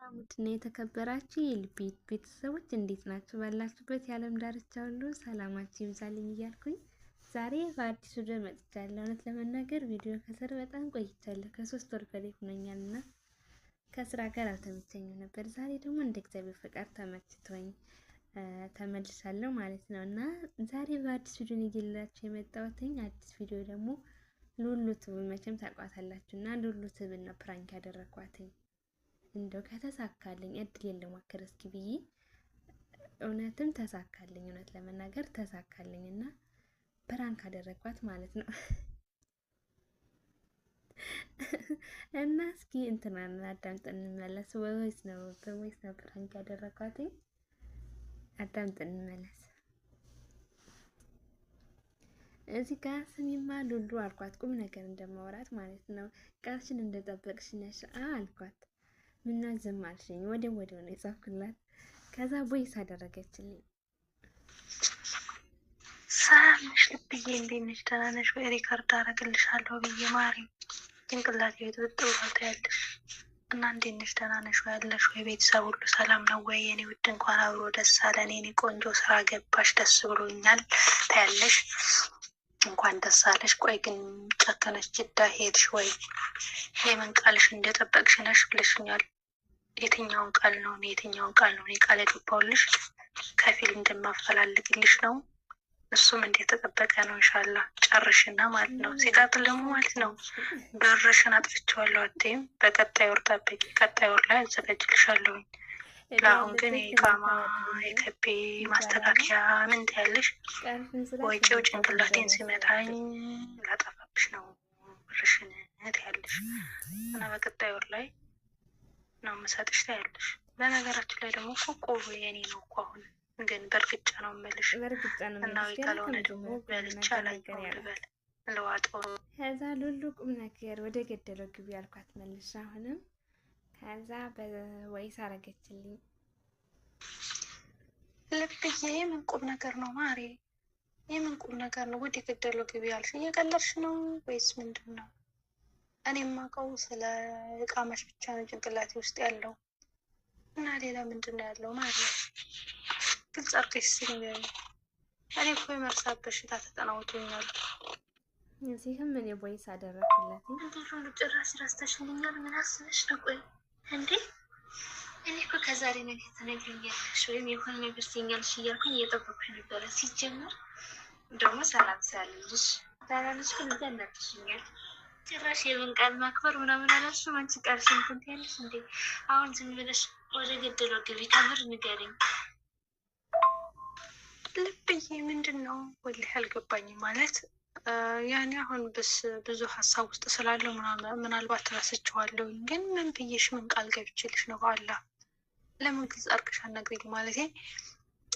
ውድና የተከበራችሁ የልቤ ቤተሰቦች እንዴት ናችሁ? ባላችሁበት የዓለም ዳርቻ ሁሉ ሰላማችሁ ይብዛልኝ እያልኩኝ ዛሬ በአዲስ ቪዲዮ መጥቻለሁ። እውነት ለመናገር ቪዲዮ ከሰር በጣም ቆይቻለሁ። ከ3 ወር በላይ ሆኖኛል እና ከስራ ጋር አልተመቸኝም ነበር። ዛሬ ደግሞ እንደ እግዚአብሔር ፈቃድ ተመችቶኝ ተመልሻለሁ ማለት ነው እና ዛሬ በአዲስ ቪዲዮ ነው ይዤላችሁ የመጣሁትኝ። አዲስ ቪዲዮ ደግሞ ሉሉ ቲቪ መቼም ታውቋታላችሁ እና ሉሉ ቲቪን ነው prank ያደረኳትኝ። እንደው ከተሳካልኝ እድል ልሞክር እስኪ ብዬ እውነትም ተሳካልኝ። እውነት ለመናገር ተሳካልኝ እና prank አደረግኳት ማለት ነው። እና እስኪ እንትናን አዳምጠን እንመለስ። በ voice ነው በ voice ነው prank ያደረኳትኝ። አዳምጠን እንመለስ። እዚህ ጋር ስሚማ ሉሉ አልኳት፣ ቁም ነገር እንደማውራት ማለት ነው። ቃልሽን እንደጠበቅሽ ነሽ አልኳት። ምና ዝም አልሽኝ? ወደ ወዲያው ነው የጻፍኩላት። ከዛ voice አደረገችልኝ። ሰላም ነሽ ልብዬ፣ እንዴት ነሽ? ደህና ነሽ ወይ? record አደርግልሻለሁ ብዬ ማሪ ጭንቅላቴ ብጥብጥ ብሏል ታያለሽ። እና እንዴት ነሽ? ደህና ነሽ ወይ? ያለሽ ወይ? ቤተሰብ ሁሉ ሰላም ነው ወይ? የኔ ውድ እንኳን አብሮ ደስ አለን። የኔ ቆንጆ ስራ ገባሽ፣ ደስ ብሎኛል ታያለሽ። እንኳን ደስ አለሽ። ቆይ ግን ጨከነች ጅዳ ሄድሽ ወይ? የምን ቃልሽ እንደጠበቅሽ ነሽ ብለሽኛል። የትኛውን ቃል ነው? እኔ የትኛውን ቃል ነው እኔ ቃል የገባሁልሽ? ከፊል እንደማፈላልግልሽ ነው። እሱም እንደተጠበቀ ነው። ኢንሻላ ጨርሽና ማለት ነው። ሲቀጥል ደግሞ ማለት ነው ብርሽን አጥፍቼዋለሁ አትይም። በቀጣይ ወር ጠብቂ። ቀጣይ ወር ላይ አዘጋጅልሻለሁኝ። ለአሁን ግን የኢቃማ የከቤ ማስተካከያ ምን ትያለሽ? ወጪው ጭንቅላቴን ሲመታኝ ላጠፋብሽ ነው ብርሽን ትያለሽ እና በቀጣይ ወር ላይ ነው የምሰጥሽ ትያለሽ። በነገራችን ላይ ደግሞ እኮ ቆቡ የኔ ነው እኮ አሁን ግን በእርግጫ ነው የምልሽ በእርግጫ ነው እና ወይ የምልሽ። ገና ካልሆነ ደግሞ ከመጀመሪያው ቁም በልቼ ነገር ነገር አላየሁም ያላት ልበል ልዋጠው። ከዛ ሉሉ ቁም ነገር ወደ ገደለው ግቢ አልኳት መልሻ። አሁንም ከዛ በ voice አረገችልኝ። ልብዬ የምን ቁም ነገር ነው ማሬ? የምን ቁም ነገር ነው? ወደ ገደለው ግቢ ያልሽ እየቀለድሽ ነው ወይስ ምንድን ነው? እኔ የማውቀው ስለ እቃማሽ ብቻ ነው ጭንቅላቴ ውስጥ ያለው እና ሌላ ምንድን ነው ያለው ማሬ? ግልጽ አድርገሽ እስኪ ንገሪኝ። እኔ እኮ የመርሳት በሽታ ተጠናውቶኛል። እዚህም እኔ voice አደረኩላት። እንዴት ሆኖ ጭራሽ ረስተሽልኛል? ምን አስበሽ ነው? ቆይ እንዴ እኔ እኮ ከዛሬ ነገ ትነግሪኛለሽ ወይም የሆነ ነገር ትይኛለሽ እያልኩኝ እየጠበኩሽ ነበረ። ሲጀመር ደግሞ ሰላም ሳልልሽ ሳላልሽ ግን እዚያ እናትሽኛል። ጭራሽ የምን ቃል ማክበር ምናምን አላልሽም። አንቺ ቃልሽን እንትን ትያለሽ እንዴ? አሁን ዝም ብለሽ ወደ ገደለው ግቢ። ከምር ንገሪኝ። ልብዬ ምንድን ነው ወላሂ አልገባኝም። ማለት ያኔ አሁን ብስ ብዙ ሀሳብ ውስጥ ስላለው ምናልባት ረስቼዋለሁኝ። ግን ምን ብዬሽ ምን ቃል ገብቼልሽ ነው? በአላህ ለምን ግልጽ አድርገሽ አትነግሪኝም? ማለቴ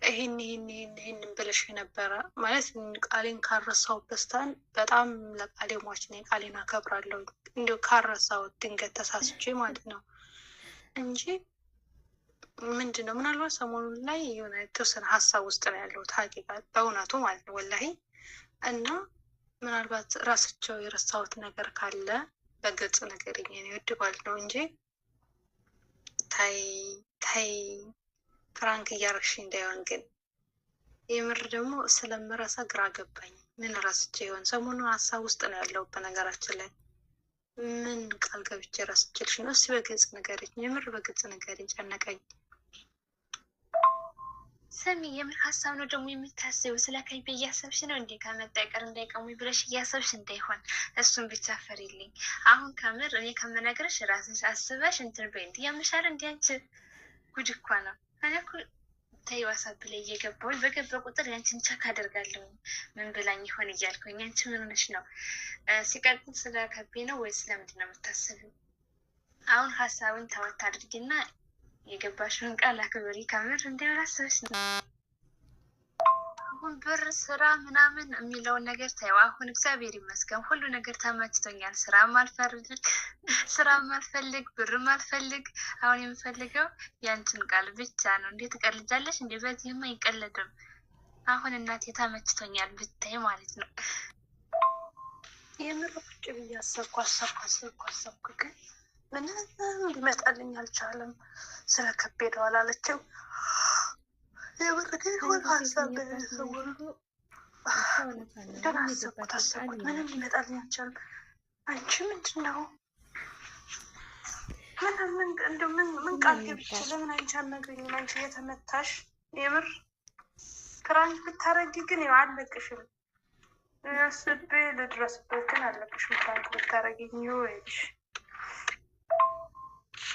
ይሄን ይሄን ይሄን ይሄንን ብለሽ የነበረ ማለት ቃሌን ካልረሳሁት በስታን በጣም ለቃሌ ሟች ነኝ። ቃሌን አከብራለሁ። እንዲሁ ካልረሳሁት ድንገት ተሳስቼ ማለት ነው እንጂ ምንድን ነው ምናልባት ሰሞኑን ላይ የሆነ የተወሰነ ሀሳብ ውስጥ ነው ያለሁት ሀቂቃ በእውነቱ ማለት ነው ወላሂ። እና ምናልባት ራስቸው የረሳሁት ነገር ካለ በግልጽ ንገሪኝ የኔ ውድ ማለት ነው እንጂ ታይ ታይ prank እያረግሽ እንዳይሆን ግን የምር ደግሞ ስለምረሳ ግራ ገባኝ። ምን ረስቼ ይሆን? ሰሞኑን ሀሳብ ውስጥ ነው ያለሁት በነገራችን ላይ ምን ቃል ገብቼ ረስቼልሽ ነው? እስኪ በግልጽ ንገሪኝ፣ የምር በግልጽ ንገሪኝ፣ ጨነቀኝ። ስሚ፣ የምን ሀሳብ ነው ደግሞ የምታስቢው? ስለ ከይቤ እያሰብሽ ነው እንዴ? ከመጣ ይቀር እንዳይቀሙኝ ብለሽ እያሰብሽ እንዳይሆን እሱን ብቻ ፈሪልኝ። አሁን ከምር እኔ ከምነግርሽ ራስሽ አስበሽ እንትን በይ። እንዲ ያምሻል እንዲ አንቺ ጉድ እኮ ነው። እኔ እኮ ተይ ዋትስአፕ ላይ እየገባሁኝ በገባ ቁጥር ያንቺን check አደርጋለሁ ምን ብላኝ ይሆን እያልኩኝ። አንቺ ምን ሆነሽ ነው? ሲቀጥል ስለ ከቤ ነው ወይስ ስለምንድን ነው የምታስቢው? አሁን ሀሳብን ተወት አድርጊና የገባሽውን ቃል አክብሪ። ከምር እንደምን አስበሽ ነው? አሁን ብር ስራ ምናምን የሚለውን ነገር ተይው። አሁን እግዚአብሔር ይመስገን ሁሉ ነገር ተመችቶኛል። ስራም አልፈልግ ስራም አልፈልግ ብርም አልፈልግ። አሁን የምፈልገው ያንቺን ቃል ብቻ ነው። እንዴ ትቀልጃለሽ እንዴ? በዚህማ አይቀለድም። አሁን እናቴ ተመችቶኛል ብታይ ማለት ነው። የምር ቁጭ ብዬ አሰብኩ አሰብኩ አሰብኩ አሰብኩ፣ ግን ምንም ሊመጣልኝ አልቻለም። ስለ ከቤደው አላለችም። የምር ግን የሆነ ሀሳብ ግን አሰብኩት አሰብኩት፣ ምንም ሊመጣልኝ አልቻለም። አንቺ ምንድን ነው ምን ቃል ገብቼ ለምን አንቺ አልነግረኝም? አንቺ እየተመታሽ የምር prank ብታረጊ ግን አለቅሽም። አስቤ ልድረስበት ግን አለቅሽም። Prank ብታረጊኝ ይኸውልሽ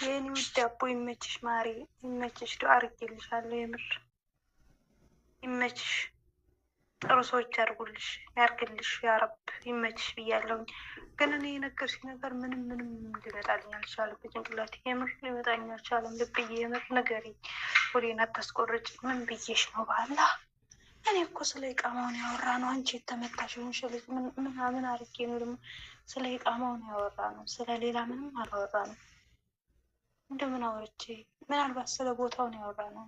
የኔ ውድ ዳቦ ይመችሽ፣ ማሬ ይመችሽ። ዱአ አድርጌልሻለሁ። የምር ይመችሽ። ጥሩ ሰዎች ያርጉልሽ፣ ያርግልሽ፣ ያረብ ይመችሽ ብያለሁኝ። ግን እኔ የነገርሽኝ ነገር ምንም ምንም ሊመጣልኝ አልቻለም። በጭንቅላቴ የምር ሊመጣልኝ አልቻለም። ልብዬ የምር ንገሪኝ፣ ወዴን አታስቆርጭ። ምን ብዬሽ ነው ባላ? እኔ እኮ ስለ ኢቃማውን ያወራ ነው። አንቺ የተመታሽ ሆንሽ ልጅ ምናምን አድርጌ ነው ደግሞ ስለ ኢቃማውን ያወራ ነው። ስለ ሌላ ምንም አላወራ ነው። እንደምን አውርቼ ምናልባት ስለ ቦታውን ያወራ ነው።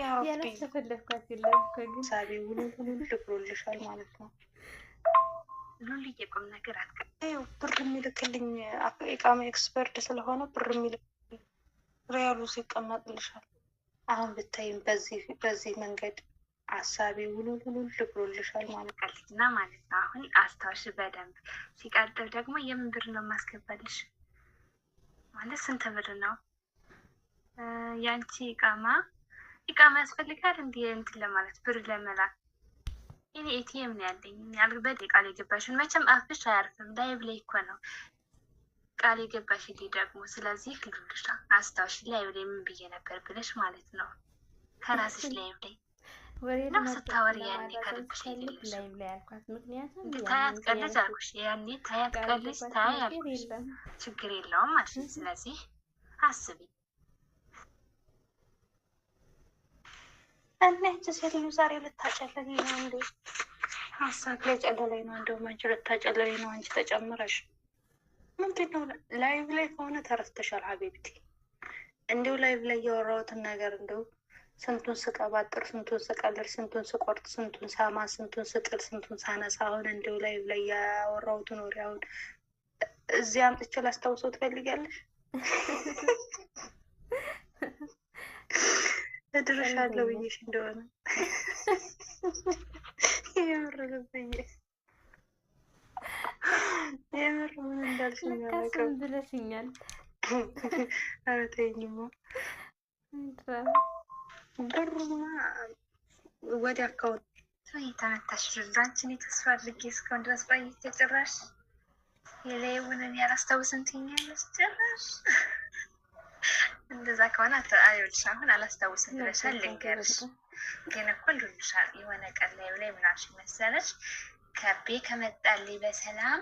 ያላስተፈለግኳት የለም እኮ ግን ሳቢ ውሉ ውሉ ብሎልሻል ማለት ነው። ሉልዬ ቁም ነገር አትቀ ብር የሚልክልኝ ኢቃማ expired ስለሆነ ብር የሚልክልኝ ሪያሉ ሲቀመጥልሻል። አሁን ብታይም በዚህ መንገድ አሳቢ ውሉ ውሉ ብሎልሻል ማለት ነው። እና ማለት ነው። አሁን አስታውሽ በደንብ። ሲቀጥል ደግሞ የምን ብር ነው የማስገባልሽ? ማለት ስንት ብር ነው የአንቺ ኢቃማ? ኢቃማ ያስፈልጋል እንዲ እንትን ለማለት ብር ለመላክ እኔ ATM ነው ያለኝ። ያልበድ ቃል የገባሽን መቼም አፍሽ አያርፍም። ላይብ ላይ እኮ ነው ቃል የገባሽልኝ ደግሞ። ስለዚህ ሉልሻ አስታውሽ፣ ላይብ ላይ ምን ብዬ ነበር ብለሽ ማለት ነው ከራስሽ ላይብ ላይ ነው ስታወሪ ያኔ ከልብሽ አይደለሽም። ላይብ ላይ አልኳት። ምክንያቱም ታያት ቀልጅ አልኩሽ፣ ያኔ ታያት ቀልጅ ታይ አልኩሽ። ችግር የለውም አልሽ። ስለዚህ አስቢ። እና ይህች ሴትዮ ዛሬ ልታጨለለኝ ነው እንዴ? ሀሳብ ላይ ጨለለኝ ነው። እንደውም አንቺ ልታጨለለኝ ነው። አንቺ ተጨምረሽ ምንድን ነው? ላይቭ ላይ ከሆነ ተረስተሻል حبيبتي። እንዲሁ live ላይ ያወራሁትን ነገር እንዲሁ ስንቱን ስቀባጥር፣ ስንቱን ስቀልድ፣ ስንቱን ስቆርጥ፣ ስንቱን ሳማ፣ ስንቱን ስጥል፣ ስንቱን ሳነሳ፣ አሁን እንዲሁ live ላይ ያወራሁትን ወሬ አሁን እዚህ አምጥቼ ላስታውሰው ትፈልጊያለሽ? እድርሻለሁ ብዬሽ እንደሆነ የምር ልብዬ የምር ምን እንዳልሽኝ አላውቅም። ብለሽኛል። ኧረ ተይኝማ። ብሩማ ወደ account የተመታሽ ሉሉ፣ አንቺን የተስፋ አድርጌ እስካሁን ድረስ ቆይቼ ጭራሽ የላይቡንን ያላስታውስም ትይኛለሽ ጭራሽ። እንደዛ ከሆነ አይኸውልሽ፣ አሁን አላስታውስም ብለሻል። ልንገርሽ ግን እኮ ሉልሻ የሆነ ቀን ላዩ ላይ ምን አልሽ መሰለሽ? ከቤ ከመጣልኝ በሰላም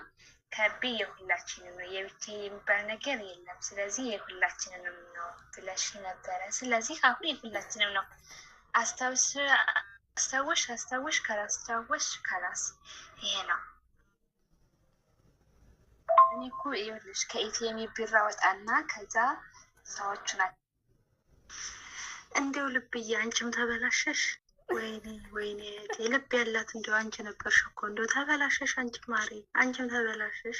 ከቤ የሁላችንም ነው፣ የብቻ የሚባል ነገር የለም። ስለዚህ የሁላችንንም ነው ብለሽ ነበረ። ስለዚህ አሁን የሁላችንም ነው። አስታውስ አስታወሽ አስታወሽ ካላስታወሽ خلاص ይሄ ነው። እኔ እኮ ይኸውልሽ ከ ATM ብር አወጣና ከዛ ሰዎቹ ናቸው እንዲያው ልብዬ፣ አንቺም ተበላሸሽ። ወይኔ ወይኔ፣ ልብ ያላት እንዲያው አንቺ ነበርሽ እኮ እንደው ተበላሸሽ። አንቺ ማሬ፣ አንቺም ተበላሸሽ።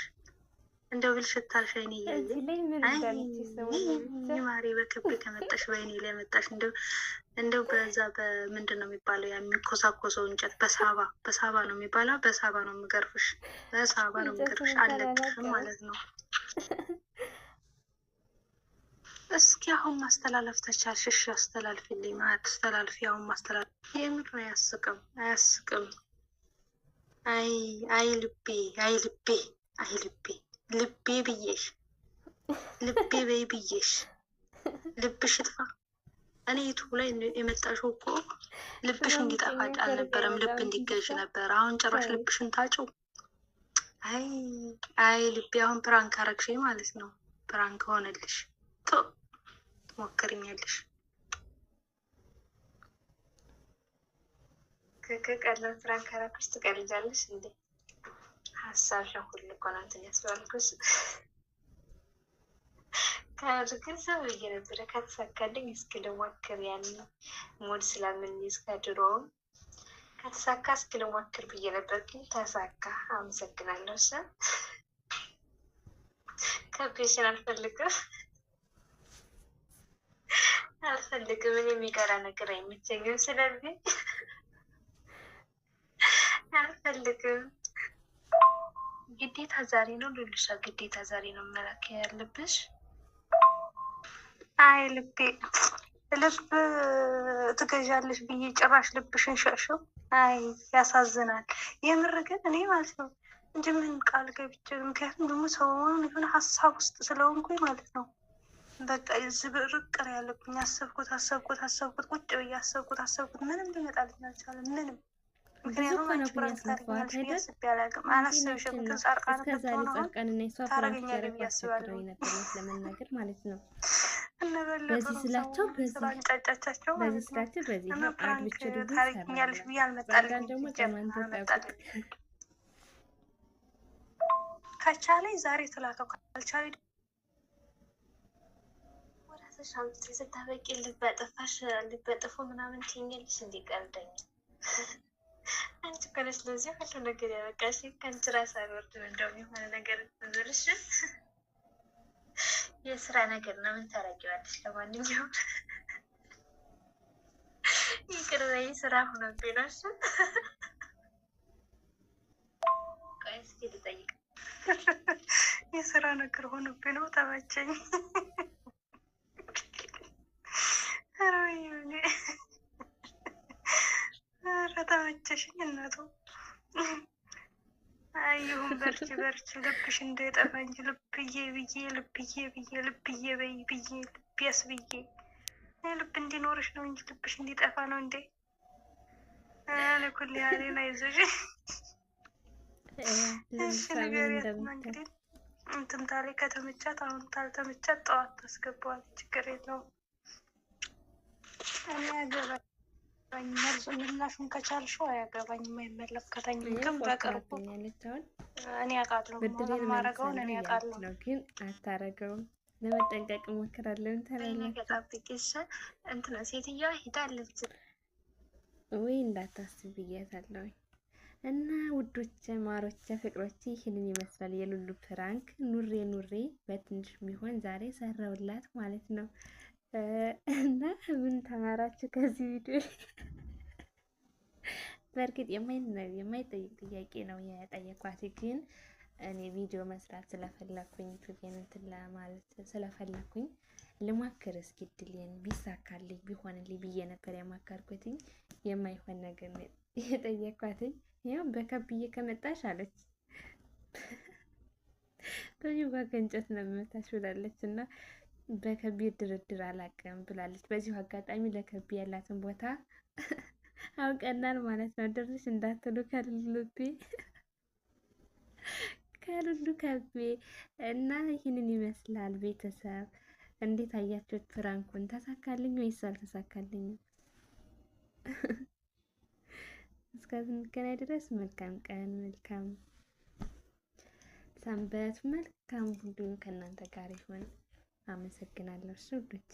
እንደው ብልሽት አልሽ አይኔ እያየ ማሬ፣ በክብ ከመጣሽ በአይኔ ላይ መጣሽ። እንደው በዛ በምንድን ነው የሚባለው ያ የሚኮሳኮሰው እንጨት በሳባ በሳባ ነው የሚባለው። በሳባ ነው የምገርፍሽ፣ በሳባ ነው የምገርፍሽ። አለቅሽም ማለት ነው። እስኪ አሁን ማስተላለፍ ተቻልሽ? እሺ አስተላልፊልኝ፣ አስተላልፊ። አሁን ማስተላለፍ የምር አያስቅም፣ አያስቅም። አይ አይ ልቤ፣ አይ ልቤ፣ አይ ልቤ፣ ልቤ ብዬሽ፣ ልቤ በይ ብዬሽ፣ ልብሽ ይጥፋ። እኔ YouTube ላይ የመጣሽው እኮ ልብሽ እንዲጠፋ አልነበረም፣ ልብ እንዲገዥ ነበር። አሁን ጭራሽ ልብሽን ታጭው። አይ አይ ልቤ፣ አሁን prank አረግሽኝ ማለት ነው። Prank ሆነልሽ። ትሞክርኛለሽ። ከቀላል prank አደረኩሽ። ትቀልጃለሽ እንዴ? ሀሳብሽን ሁሉ እኮ ነው እንትን ያስባልኩሽ። ከምር ግን ሰው ብዬ ነበረ ከተሳካልኝ እስኪ ልሞክር፣ ያን mood ስለምንይዝ ከድሮውም ከተሳካ እስኪ ልሞክር ብዬ ነበር፣ ግን ተሳካ። አመሰግናለሁ። እሺ ከቤሽን አልፈልግም አልፈልግም። እኔ የሚቀራ ነገር አይመቸኝም። ስለዚህ አልፈልግም። ግዴታ ዛሬ ነው ሉሉሻ፣ ግዴታ ዛሬ ነው መላክ ያለብሽ። አይ ልቤ፣ ልብ ትገዣለሽ ብዬ ጭራሽ ልብሽን ሸሽው። አይ ያሳዝናል። የምር ግን እኔ ማለት ነው እንጂ ምን ቃል ገብቼ፣ ምክንያቱም ደግሞ ሰሞኑን የሆነ ሀሳብ ውስጥ ስለሆንኩኝ ማለት ነው። በቃ ዝብርቅ ነው ያለብኝ። አሰብኩት አሰብኩት አሰብኩት፣ ቁጭ ብዬ አሰብኩት አሰብኩት፣ ምንም ሊመጣልኝ አልቻለም። ምንም። ብዙ ምክንያቱም እኮ ነው አንቺ ግን prank ያስለፋዋት ታደርጊኛለሽ ብዬ አይደል? አስቤ አላውቅም። አላሰብሽም፣ ናችን ግን ነው ጻድቃን እስከ ዛሬ ብትሆን አሁን ጻድቃንና የሷ prank ታደርገኛለህ ሲያደርጉ ብዬ አስባለሁ። አስቸግረውኝ ነበር፣ እውነት ለመናገር ማለት ነው። እነበለጡ በዚህ ነው ስላቸው ሰሞኑን በዚህ ስላንጫጫቻቸው በዚህ ማለት ነው። ስላቸው በዚህ እና ይኸው prank አድብቼ ደግሞ ታደርጊኛለሽ ይሰራል። ብዬ ጻድቃን አልመጣልኝም። ደግሞ ሲጀምር ቀማን ተጠብቅ አልመጣልኝም። ከቻለኝ ዛሬ ትላከው፣ ካልቻለኝ ራስሽ አምጥተሽ ስታበቂ ልብ አጠፋሽ፣ ልብ አጥፎ ምናምን ትይኛለሽ። እንዴ ቀልደኛ አንቺ እኮ ነሽ ለዚህ ሁሉ ነገር ያበቃሽ። ከአንቺ ራስ አልወርድም። እንደውም የሆነ ነገር ዞርሽ የስራ ነገር ነው። ምን ታረጊዋለሽ? ለማንኛውም ይቅር በይ፣ ስራ ሆኖብኝ ነው። እሺ ቆይ እስኪ ልጠይቅ። የስራ ነገር ሆኖብኝ ነው። ተመቸኝ። ኧረ ወይኔ፣ ኧረ ተመቸሽኝ እናቱ። አይሁን፣ በርቺ በርቺ፣ ልብሽ እንዳይጠፋ እንጂ ልብዬ ብዬ ልብዬ ብዬ ልብዬ በይ ብዬ ልብ ያስብዬ ልብ እንዲኖርሽ ነው እንጂ ልብሽ እንዲጠፋ ነው እንዴ? ለኩል ያሌን አይዞሽ። እሺ ሉሉሻ ምን ንገሪያትና እንደምታይ እንግዲህ እንትን ታሌ ከተመቻት አሁን፣ ታልተመቻት ጠዋት ታስገባዋለች። ችግር የለውም። እኔ አያገባኝም። መልሱ ምላሹን ከቻልሽው አያገባኝም፣ አይመለከተኝም። ይኸው ግን በቅርቡ ፎክራብኛለች። አሁን እኔ አውቃለሁ፣ ብድሬን የማደርገውን መልሳለሁ እኔ እያለች አውቃለሁ። ነው፣ ግን አታረገውም። ለመጠንቀቅ እሞክራለሁ ነገ ትላላችሁ ጠብቂ እሺ። እንትን ሴትዮዋ ሂዳለች። ወይ እንዳታስብ ብያታለሁ። እና ውዶቼ፣ ማሮቼ፣ ፍቅሮቼ ይህንን ይመስላል የሉሉ prank። ኑሬ ኑሬ በትንሽ ቢሆን ዛሬ ሰራውላት ማለት ነው። እና ምን ተማራችሁ ከዚህ ቪዲዮ? በእርግጥ የማይጠይቅ ጥያቄ ነው የጠየኳት፣ ግን እኔ ቪዲዮ መስራት ስለፈለኩኝ ዩቱቤን እንትን ለማለት ስለፈለኩኝ ልሞክር እስኪ እድሌን ቢሳካልኝ ቢሆንልኝ ብዬ ነበር የሞከርኩትኝ። የማይሆን ነገር ነው የጠየኳትኝ። ያው በከብዬ ከመጣሽ አለች፣ በሚዋጋ እንጨት ነው የምመታሽ ብላለች። እና በከቢ ድርድር አላውቅም ብላለች። በዚሁ አጋጣሚ ለከቢ ያላትን ቦታ አውቀናል ማለት ነው። ድርሽ እንዳትሉ ከሉሉቤ ከሉሉ ከቤ። እና ይህንን ይመስላል ቤተሰብ። እንዴት አያችሁት? Prank ኡን ተሳካልኝ ወይስ አልተሳካልኝም? እስከምንገናኝ ድረስ መልካም ቀን፣ መልካም ሰንበት፣ መልካም ሁሉ ከእናንተ ጋር ይሁን። አመሰግናለሁ። እሺ ውዶቼ።